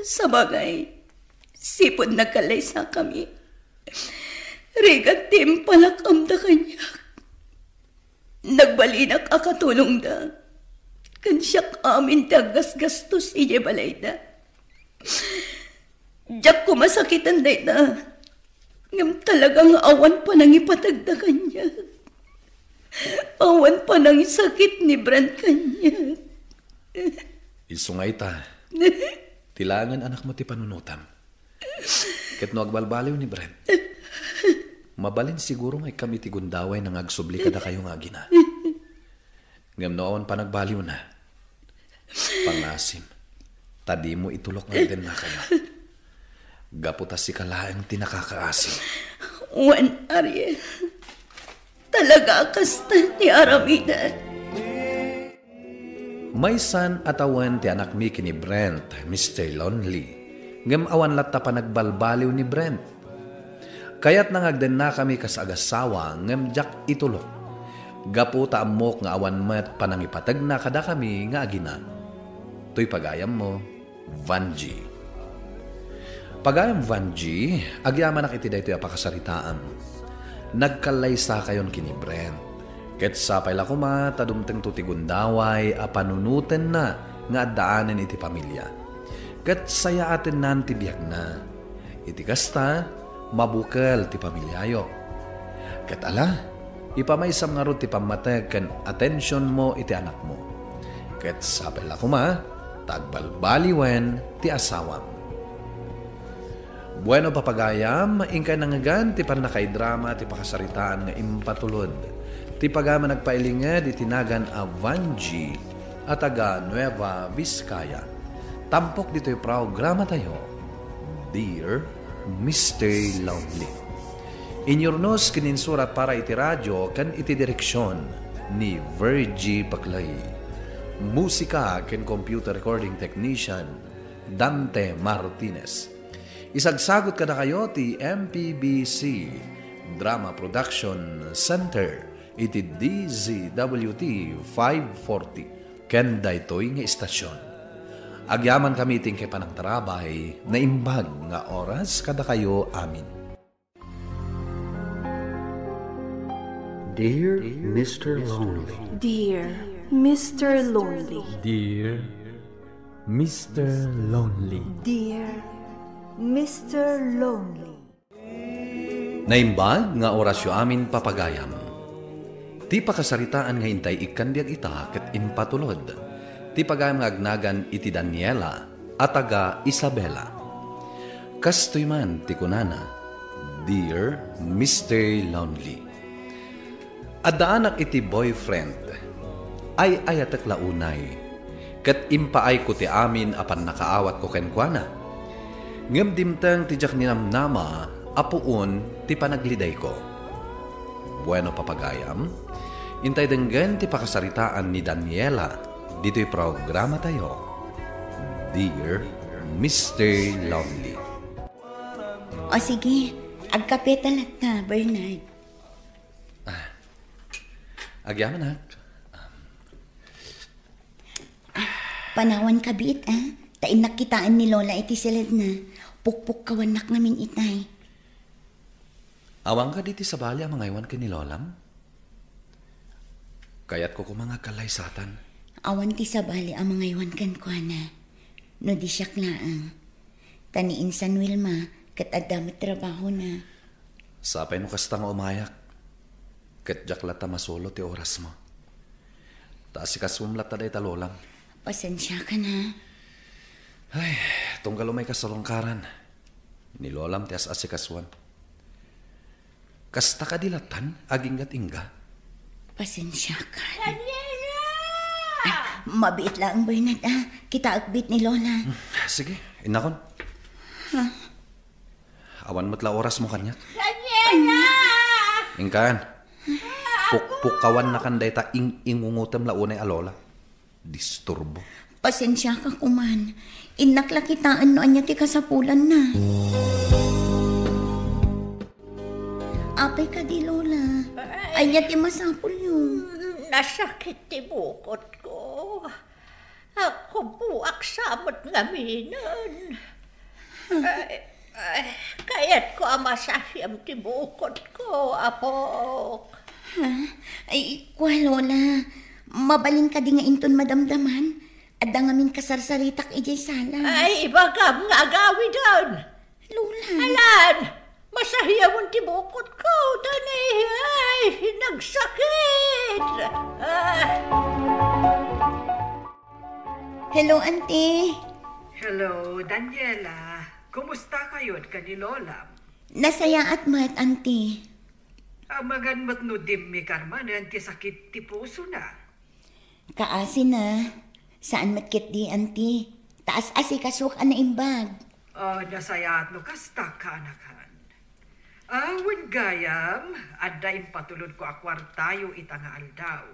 Sabagay, sipud nagkallaysakami, rigat ti impalak-amda kaniak. Balinak a katulongda. Ken siak amin ti aggasgastos idiay balayda. Diak koma sakiten dayta. Ngem talaga nga awan panangipategda kaniak. Awan panangisakit ni Brent kaniak. Isu nga ita, ti laengen anakmo ti panunotam. Ket no agbalbaliw ni Brent, mabalin siguro nga ikkam iti gundaway nga agsubli kadakayo nga agina. Ngem no awan panagbaliwna, pangasim, ta dimo itulok nga agdennakayo. Gapu ta sika laeng ti nakakaasim. Wen, Ariel, talaga a kasta ti aramidek. Maysan a tawen ti anakmi ken ni Brent, Mister Lonely, ngem awan latta panagbalbaliw ni Brent. Kayatna nga agdennakami kas agassawa, ngem diak itulok. Gapu ta ammok nga awan met panangipategna kadakami nga agina. Toy pagayammo, Vangie. Pagayam Vangie, agyamanak iti daytoy a pakasaritaam. Nagkallaysakayon ken ni Brent. Ket sapay la koma ta dumtengto ti gundaway a panunotenna nga addaanen iti pamilia. Ket sayaatennan ti biagna. Iti kasta, mabukel ti pamiliayo. Ket ala, ipamaysam ngarud ti pammateg ken atensionmo iti anakmo. Ket sapay la koma ta agbalbaliwen ti asawam. Bueno, papagayam, inkay nangngegan ti pannakaidrama ti pakasaritaan nga impatulod ti pagayam a nagpailinged iti nagan a Vangie a taga Nueva Vizcaya. Tampok ditoy programatayo, Dear Mister Lonely. Inyurnos ken insurat para iti radio ken iti direksion ni Virgie Paclay. Musika ken computer recording technician, Dante Martinez. Isagsagut kadakayo ti M P B C Drama Production Center iti D Z W T five forty ken daytoy nga istasyon. Agyamankami iti inkay panangtarabay, naimbag nga oras kadakayo amin. Dear Mister Lonely. Dear Mister Lonely. Dear Mister Lonely. Dear Mister Lonely. Naimbag nga orasyo amin, papagayam. Ti pakasaritaan nga intay ikkan biag ita ket impatulod ti pagayam nga agnagan iti Daniela a taga Isabela. Kastoy man ti kunana, Dear Mister Lonely. Addaanak iti boyfriend. Ay-ayatek la unay, ket impaayko ti amin a pannakaawatko kenkuana. Ngem dimteng ti diak ninamnama a puon ti panaglidayko. Bueno, papagayam, intay denggen ti pakasaritaan ni Daniela ditoy programatayo, Dear Mister Lonely. O sige, agkape ta latta, Bernard. Ah, agyamanak. Panawan kabiit, a. Ta innak kitaen ni Lola iti siledna. Pukpukkawannak ngamin itay. Awan kadi ti sabali a mangaywan ken ni Lolam? Kayatko koma nga agkallaysatan. Awan ti sabali a mangaywan kenkuana. No di siak laeng. Ta ni insan Wilma, ket adda met trabahona. Sapay no kasta nga umayak, ket diak latta masulo ti orasmo. Ta asikasuem latta dayta Lolam. Pasensiakan, a. Ay, tunggal umay kas salungkaran. Ni Lolam ti as-asikasuan. Kasta kadi lattan, aginggat-ingga? Pasensiakan. Daniela! Ah, mabiit laeng, Bernard, a. Kitaek biit ni Lola. Hmm, sige, innakon. Ha? Awan met la orasmo kaniak. Daniela! Inkan. Pukpukkawannakan dayta ing-ingungotem la unay a Lola. Disturbo. Pasensiaka koman. Innak la kitaen no ania ti kasapulanna. Apay kadi, Lola? Ay. Ania ti masapulyo? Nasakit ti bukotko. Agkubboak sa met ngaminen. Ay, ay, kayatko a masasiam ti bukotko, apok. Ha? Ay, kua, Lola. Mabalin kadi nga inton madamdaman? Adda ngamin kasarsaritak idiay sala. Ay, ibagam nga agawiden. Lola. Alan, masahiawon ti bukotko, tani, ay, nagsakit. Ah. Hello, Auntie. Hello, Daniela. Kumusta kayo ken ni Lola? Nasayaat met, Auntie. Amangan met no dimmi karmanen ti sakit ti pusona. Kaasina, saan met ketdi, Auntie. Ta as-asikasuak a naimbag. Ah, nasayaat no kasta, kaanakan. Ah, wen gayam, adda impatulodko a kuartayo ita nga aldaw.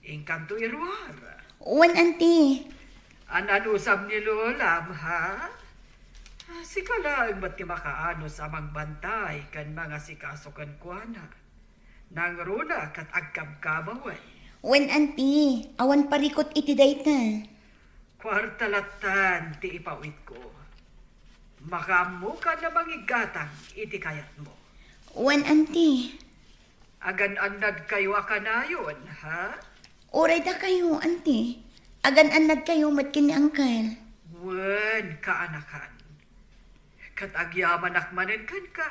Inkanto iruar. Wen, Auntie. Ananusam ni Lolam, ha? Ah, sika laeng met ti makaanus a mangbantay ken mangasikaso kenkuana. Nangruna ket agkabkabawen. Wen, Auntie, awan parikut iti dayta. Kuarta lattan ti ipawidko. Makaammokan a mangiggatang iti kayatmo. Wen, Auntie. Agan-annadkayo a kanayon, ha? Uray dakayo, Auntie. Agan-annadkayo met ken ni Uncle. Wen, kaanakan. Ket agyamanak manen kenka,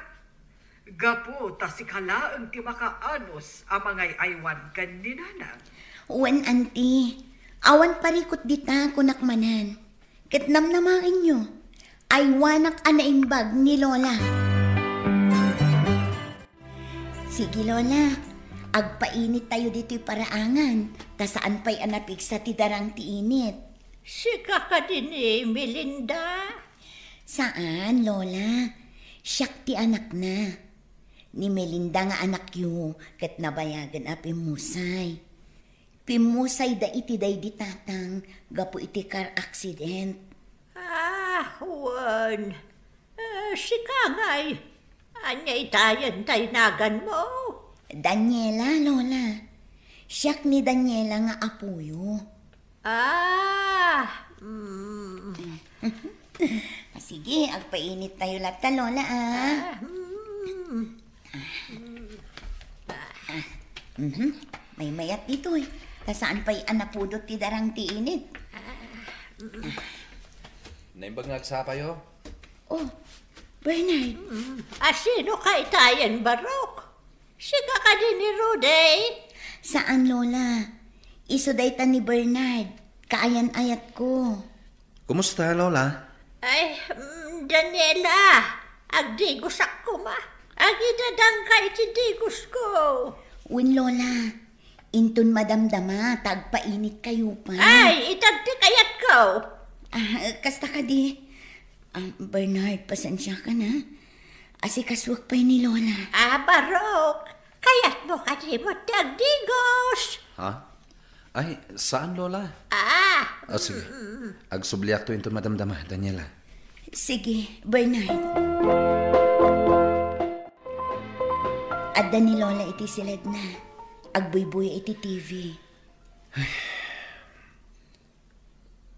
gapu ta sika laeng ti makaanus a mangay-aywan ken ni Nanang. Wen, Auntie, awan parikut dita, kunak manen. Ket namnamaenyo, aywanak a naimbag ni Lola. Sige, Lola, agpainittayo ditoy paraangan, ta saan pay a napigsa ti darang ti init. Sika kadi ni Melinda? Saan, Lola. Siak ti anakna. Ni Melinda nga anakyo ket nabayagen a pimmusay. Pimmusayda iti daydi tatang gapu iti car accident. Ah, wen. Eh, sika ngay, ania itayen ta inaganmo? Daniela, Lola. Siak ni Daniela nga apoyo. Ah, mm. Ah, sige, agpainittayo latta, Lola, ah. Ah, mm. Ah, mhm. Maymayat ditoy. Ta saan pay a napudot ti darang ti init. Naimbag nga agsapayo? Oh, Bernard. Mm. A, sino kay tayen, Barok? Sika kadi ni Rudy? Saan, Lola. Isu dayta ni Bernard. Kaayan-ayatko. Kumusta, Lola? Ay, mm, Daniela, agdigosak koma. Agidadangka iti digosko. Wen, Lola. Inton madamdama, ta agpainitkayo pay. Ay, itad ti kayatko. Ah, kasta kadi. Ah, Bernard, pasensiakan, ha? Asikasuak pay ni Lola. Ah, Barok, kayatmo kadi met ti agdigos? Ha? Ay, saan, Lola? Ah. Ah, sige. Mm. Agsubliakto inton madamdama, Daniela. Sige, Bernard. Adda ni Lola iti siledna. Agbuybuya iti T V. Ay.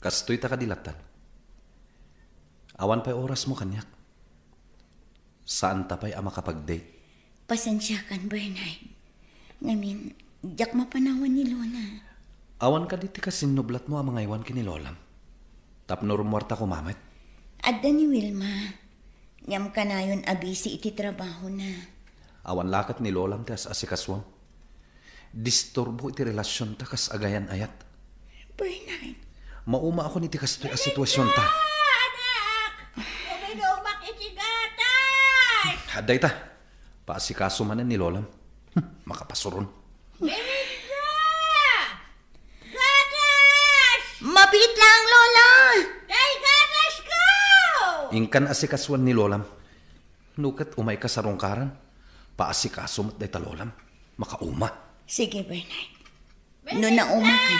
Kastoy ta kadi lattan. Awan pay orasmo kaniak. Saanta pay a makapag-date. Pasensiakan, Bernard. Ngamin, diak mapanawan ni Lola. Awan kadi ti kasinnublatmo a mangaywan ken ni Lolam? Tapno rummuarta koma met? Adda ni Wilma. Ngem kanayon a busy iti trabahona. Awan la ket ni Lolam ti as-asikasuam. Disturbo iti relasionta kas agayan-ayat. Bernard. Maumaakon iti kastoy a situasionta. Anak! Uminumak iti gatas! Adda ita. Paasikaso manen ni Lolam. Hmm, makapasuron. Melinda! Gatas! Mabiit lang, Lola! Dayta gatasko! Inkan asikasuan ni Lolam. No ket umayka sarungkaran, paasikaso met dayta Lolam. Makauma. Sige, Bernard. No naumaka,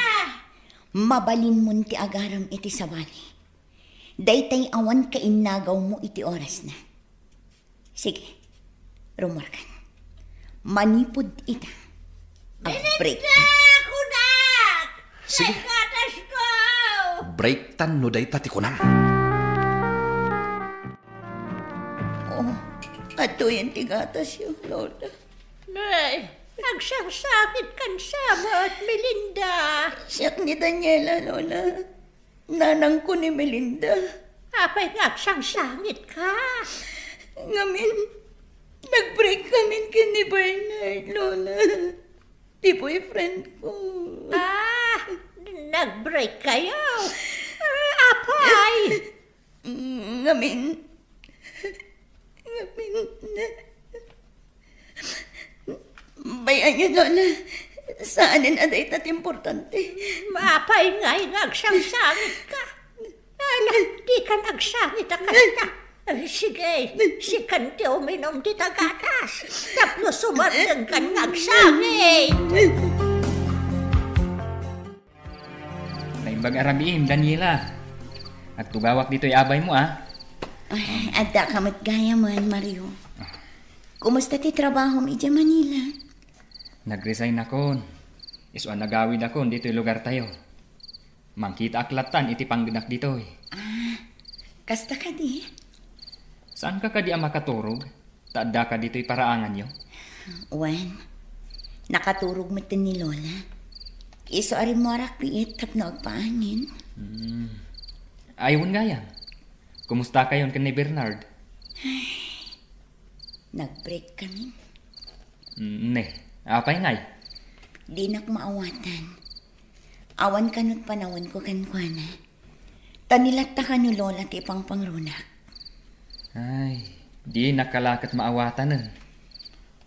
mabalinmon ti agarem iti sabali. Daytay awan kainnagawmo iti orasna. Sige, rummuarkan. Manipud ita, ag-break. Melinda, kunak! Sige. Dayta gatasko! Breaktan no dayta ti kunam. Oh, adtoyen ti gatasyo, Lola. Nay, Agsangsangitka sa met, Melinda. Siak ni Daniela, Lola. Nanangko ni Melinda. Apay nga agsangsangitka? Ngamin, nag-break kami ken ni Bernard, Lola. Ti boyfriend ko. Ah, nag-break kayo? Ah, apay? Ngamin, ngamin, bay-anyo, Lola. Saanen a dayta ti importante. Apay ngay nga agsangsangitka? Ala, dikan agsangit a kasta. Ay, sige, sikan ti uminom dita gatas. Tapno sumardengkan nga agsangit. Naimbag a rabiim, Daniela. Agtugawak ditoy abaymo, a. Ay, addaka met gayamen, Mario. Kumusta ti trabahom idiay Manila? Nag-resignakon. Isu a nagawidakon ditoy lugartayo. Mangkitaak lattan iti panggenak ditoy. Ah, kasta kadi? Saanka kadi a makaturog? Ta addaka ditoy paraanganyo? Wen, nakaturog metten ni Lola. Isu a rimmuarak biit tapno agpaangin. Hmm. Ay, wen gayam. Kumustakayon ken ni Bernard? Nag-break kami. Mm, ne, apay ngay? Dinak maawatan. Awan kano't panawanko kenkuana. Ta ni latta kano Lola ti ipangpangrunak. Ay, dinak la ket maawatanen.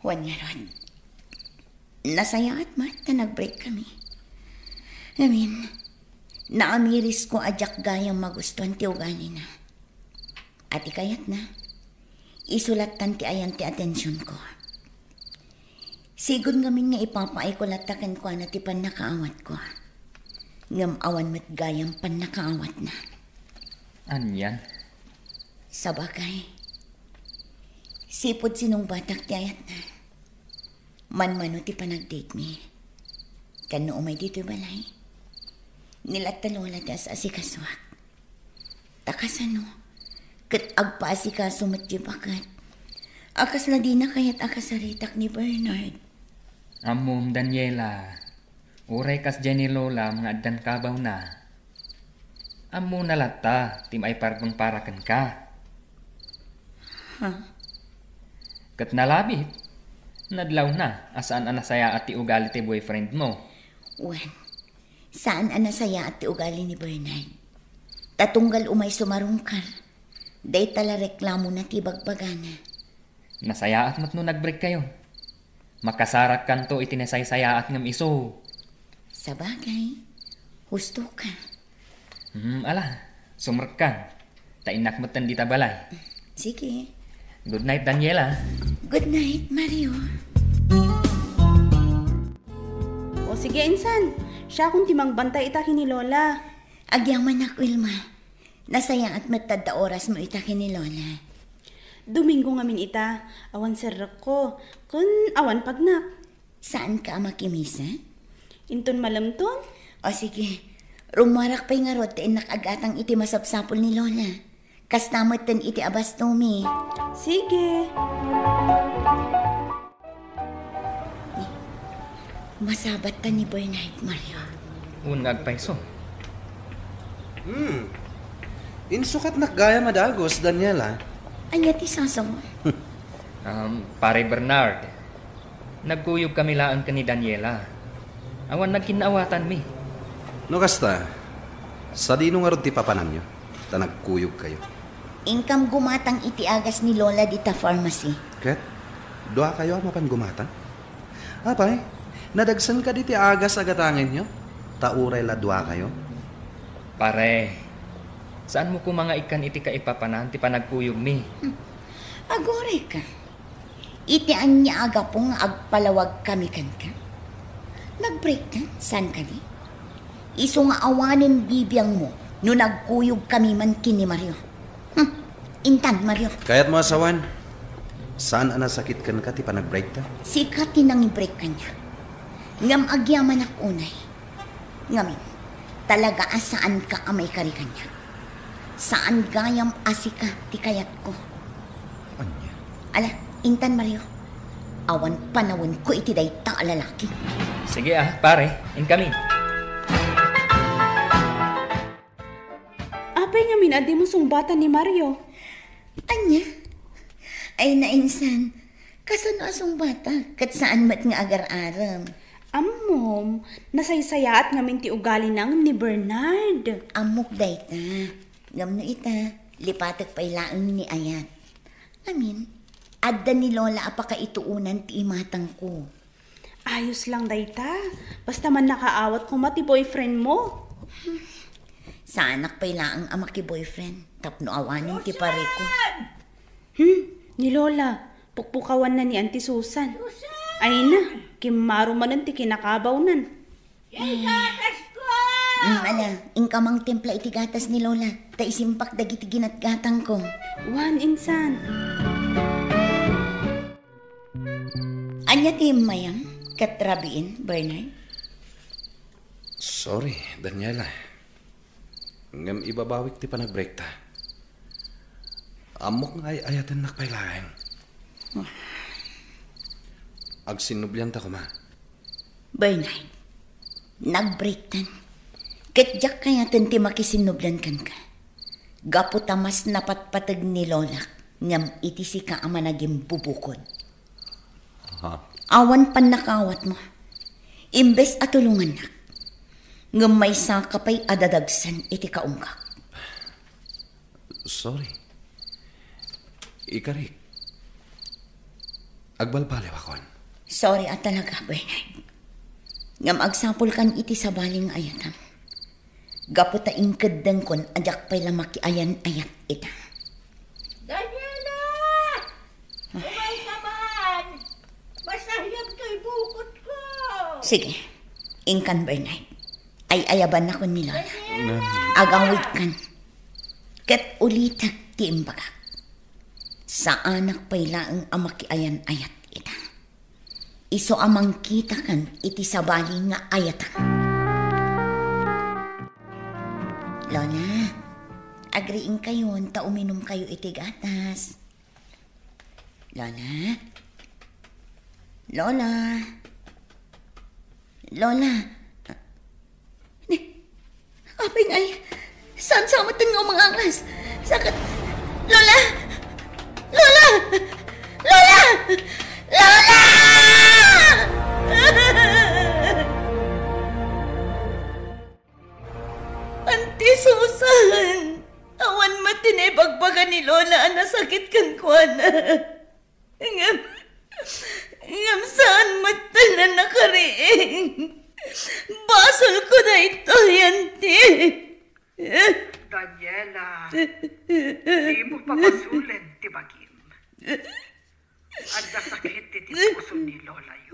Wen ngarud, nasayaat met ta nag-break kami. Ngamin, naamirisko a diak gayam magustuan ti ugalina. A ti kayatna, isu lattan ti ayan ti atensionko. Sigud ngamin nga ipapaayko latta kenkuana ti pannakaawatko. Ngem awan met gayam pannakaawatna. Anian? Sabagay, sipud sinungbatak ti ayatna. Manmano ti panagdate-mi. Ken no umay ditoy balay, ni latta Lola ti as-asikasuak. Ta kasano ket agpaasikaso met ti baket a kasla dina kayat a kasaritak ni Bernard? Ammom, Daniela, uray kasdiay ni Lolam nga addan kabawna, ammona latta ti maiparbeng para kenka. Ha? Ket nalabit, nadlawna a saan a nasayaat ti ugali ti boyfriend mo. Wen, saan a nasayaat ti ugali ni Bernard. Ta tunggal umay sumarungkar, dayta la reklamona ti bagbagana. Nasayaat met no nag-break kayo. Makasarakkanto iti nasaysayaat ngem isu. Sabagay, husto ka. Hmm, ala, sumrekkan. Ta innak metten dita balay. Sige. Good night, Daniela. Good night, Mario. O sige, insan. Siakon ti mangbantay ita ken ni Lola. Agyamanak, Wilma. Nasayaat met ta adda orasmo ita ken ni Lola. Domingo ngamin ita, awan serrekko, ken awan pagnak. Saanka a makimisa? Inton malemton? O sige, rummuarak pay ngarud ta innak agatang iti masapsapul ni Lola. Kasta metten iti abastomi. Sige. Masabatta ni Bernard, Mario. Wen nga agpayso. Hmm. Insukatnak gayam a dagus, Daniela. Ania ti sasaw? Um, Pare Bernard, nagkuyog kami laeng ken ni Daniela. Awan nagkinnaawatanmi. No kasta, sadino ngarud ti papananyo? Ta nagkuyog kayo. Inkam gumatang iti agas ni Lola dita pharmacy. Ket? Dua kayo a mapan gumatang? Apay, nadagsen kadi ti agas a gatangenyo? Ta uray la dua kayo? Pare, saanmo koma nga ikkan iti kaipapanan ti panagkuyogmi? Hmm. Aguray ka. Iti ania a gapu nga agpalawag kami kenka? Nag-break ka? Saan kadi? Isu nga awanen bibiangmo no nagkuyog kami man ken ni Mario. Hmm. Intan, Mario. Kayatmo a sawen, saan a nasakit kenka ti panag-break ta? Sika ti nangi-break kaniak. Ngem agyamanak unay. Ngamin, talaga a saanka a maikari kaniak. Saan gayam a sika ti kayatko. Ania? Ala, intan, Mario. Awan panawenko iti dayta a lalaki. Sige, ah, pare, incoming. Apay ngamin a dimo sungbatan ni Mario? Ania? Ay, nainsan. Kasano a sungbatak? Ket saan met nga agar-arem. Ammom, nasaysayaat ngamin ti ugalina ni Bernard. Ammok dayta. Ngem no ita, lipatek pay laeng ni ayat. Amin, adda ni Lola a pakaituonan ti imatangko. Ayos lang dayta. Basta mannakaawat koma ti boyfriend mo. Saanak pay laeng a maki-boyfriend tapno awanen ti pareko. Hmm, ni Lola, pukpukawanna ni Auntie Susan. Ay na, kimmaro manen ti kinakabawnan. Ay, gatas ko! Mm, ala, inka mangtimpla iti gatas ni Lola, ta isimpak dagiti ginatgatangko. Wan, insan. Ania ti immayam ket rabiin, Bernard? Sorry, Daniela. Ngem ibabawik ti panagbreakta. Ammok nga ay-ayatennak pay laeng. Agsinnublianta koma. Bernard, nagbreaktan. Ket diak kayaten ti makisinnublian kenka. Gapu ta mas napatpateg ni Lolak ngem iti sika a managimbubukod. Aha. Awan pannakaawatmo. Imbes a tulongannak, ngem maysaka pay a dadagsen iti kaunggak. Sorry. Ikarik. Agbalbaliwakon. Sorry a talaga, Bernard. Ngem agsapulkan iti sabali nga ayatam. Gapu ta inkeddengkon a diak pay la makiayan-ayat ita. Daniela! Umay ka man! Masahyag kay bukod ko! Sige, inkan, Bernard. Ay-ayabannakon ni Lola. Daniela! Agawidkan. Ket ulitek ti imbagak. Saanak pay laeng a makiayan-ayat ita. Isu a mangkitakan iti sabali nga ayatam. Lola, agriingkayon ta uminumkayo iti gatas. Lola? Lola? Lola? Ni, apay ngay, saan sa met nga umangangas? Sakit. Lola! Lola! Lola! Lola! Auntie Susan, awan met ti naibagbaga ni Lola a nasakit kenkuana. Ngem, ngem saan met a nakariing. Basolko daytoy, Auntie. Daniela, dimo pabasolen ti bagim. Adda sakit iti puso ni Lolayo.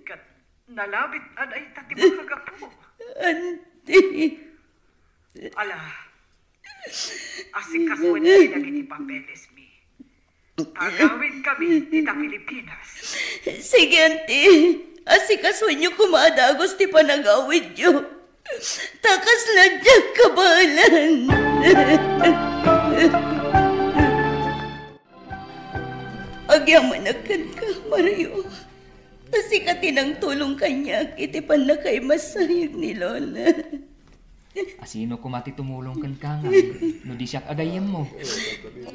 Ket nalabit a dayta ti makagapu. Auntie. Ala, asikasuenmi dagiti papelesmi. Agawidkami ita Pilipinas. Sige, Auntie. Asikasuenyo koma a dagus ti panagawidyo. Ta kasla diak kabaelan. Agyamanak kenka, Mario. Ta sika ti nangtulong kaniak iti pannakaimassayeg ni Lola. Asino koma ti tumulong kenka nga no di siak a gayyemmo?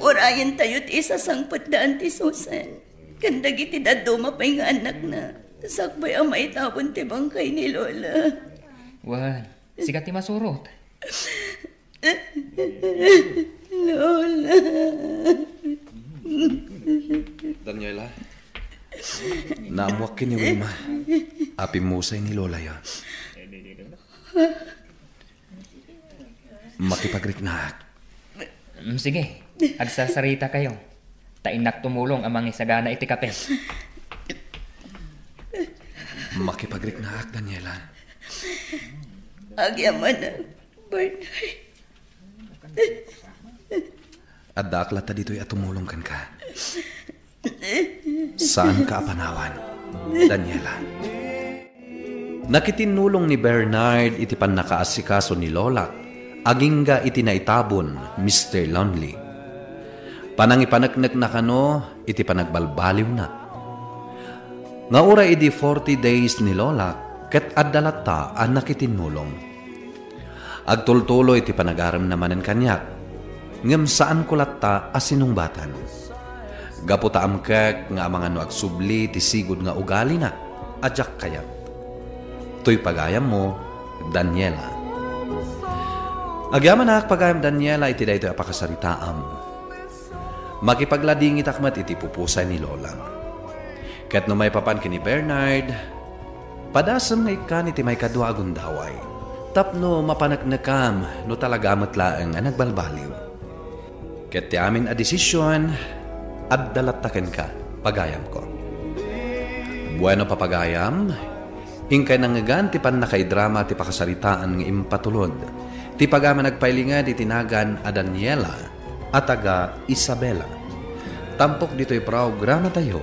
Urayentayo ti isasangpet da Auntie Susan ken dagiti dadduma pay nga annakna sakbay a maitabon ti bangkay ni Lola. Wen, sika ti masurot. Lola. Daniela, naammoak ken ni Wilma a pimmusay ni Lolayo. Makipagriknaak. Mm, sige, agsarsarita kayo. Ta innak tumulong a mangisagana iti kape. Makipagriknaak, Daniela. Agyamanak, Bernard. Addaak latta ditoy a tumulong kenka. Saanka a panawan, Daniela. Nakitinnulong ni Bernard iti pannakaasikaso ni Lolak, agingga iti naitabon, Mister Lonely. Panangipaneknekna kano iti panagbalbaliwna. Nga uray idi forty days ni Lola, ket adda latta a nakitinnulong. Agtultuloy ti panagaremna manen kaniak, ngem saanko latta a sinungbatan. Gapu ta amkek nga amangan no agsubli ti sigud nga ugalina a diak kayat. Toy pagayammo, Daniela. Agyamanak, pagayam Daniela, iti daytoy a pakasaritaam. Makipagladingitak met iti pupusay ni Lola. Ket no maipapan ken ni Bernard, padasem nga ikkan iti maikadua a gundaway, tapno mapaneknekam no talaga met laeng a nagbalbaliw. Ket ti amin a desisyon, adda latta kenka, pagayamko. Bueno, papagayam, inkay nangngegan ti pannakaidrama ti pakasaritaan nga impatulod ti pagayam a nagpailinged iti nagan a Daniela a taga Isabela. Tampok ditoy programatayo,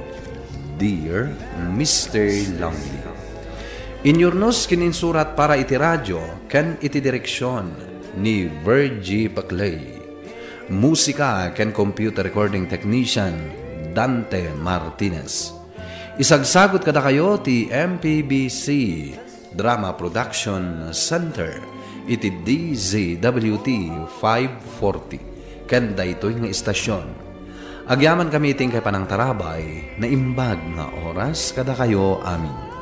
Dear Mister Lonely. Inyurnos ken insurat para iti radio ken iti direksion ni Virgie Paclay. Musika ken computer recording technician, Dante Martinez. Isagsagut kadakayo ti M P B C Drama Production Center iti D Z W T five forty ken daytoy nga istasyon. Agyamankami iti inkay panangtarabay, naimbag nga oras kadakayo amin.